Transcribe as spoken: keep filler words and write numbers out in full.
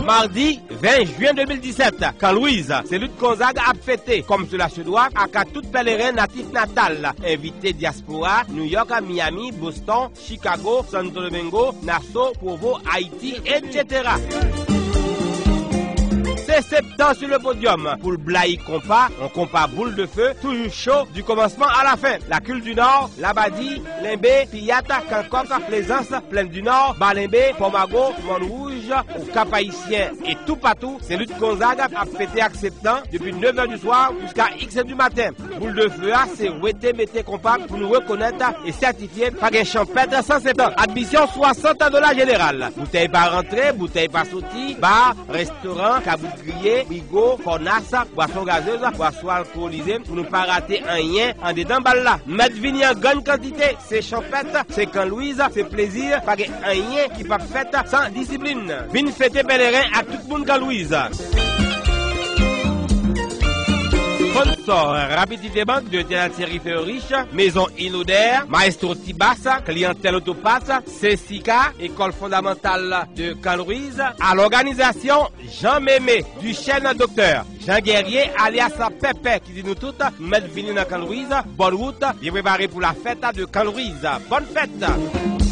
Mardi ven jen de mil disèt, Kan Lwiz, se Lit Gonzague ap fete, kòm sila se dwa, ak tout pèleren natif natal, envite dyaspora, New York, Miami, Boston, Chicago, Santo Domingo, Nassau, Provo, Ayiti, et cetera. Se Septan sur le podium pou l blayi konpa, yon konpa boul de feu, toujou cho, du commencement à la fin. La Cul du Nord, Labadi, Lenbe, Piyat, Kankòk, Plezans, Plèn di Nò, Balenbe, Pòmago, Mòn Wouj, Okap Ayisyen e toupatou, se Lit Gonzague ap fete ak Septan depi nèf è di swa jiska iks è di maten. Boul de feu a, se wete mete konpa pou nou rekonèt e sètifye pa gen chanpèt san Septan. Admisyon swasant dola jeneral. Boutèy pa rantre, boutèy pa soti, ba, restoran, kabrit griye, bigo, kònas, bwason gazez, bwason alkolize, pou nou pa rate anyen andedan bal la. Mèt vini an grann kantite, se chanpèt, se Kan Lwiz, se plezi, pa gen anyen ki p ap fèt san disiplin. Vin fete pèleren ak tout moun Kan Lwiz. Sponsor, Rapidité Banque, Directeur Thierry Ferrich, Maison Inodère, Maestro Tibas, Clientèle Autopass, Sesika, École Fondamentale de Kan Lwiz, à l'organisation Jean Mémé, Duchesne Docteur, Jean Guerrier alias Pèpè, ki di nou tout, mèt vini nan Kan Lwiz, bòn wout, byen prepare pou la fèt de Kan Lwiz. Bòn fèt!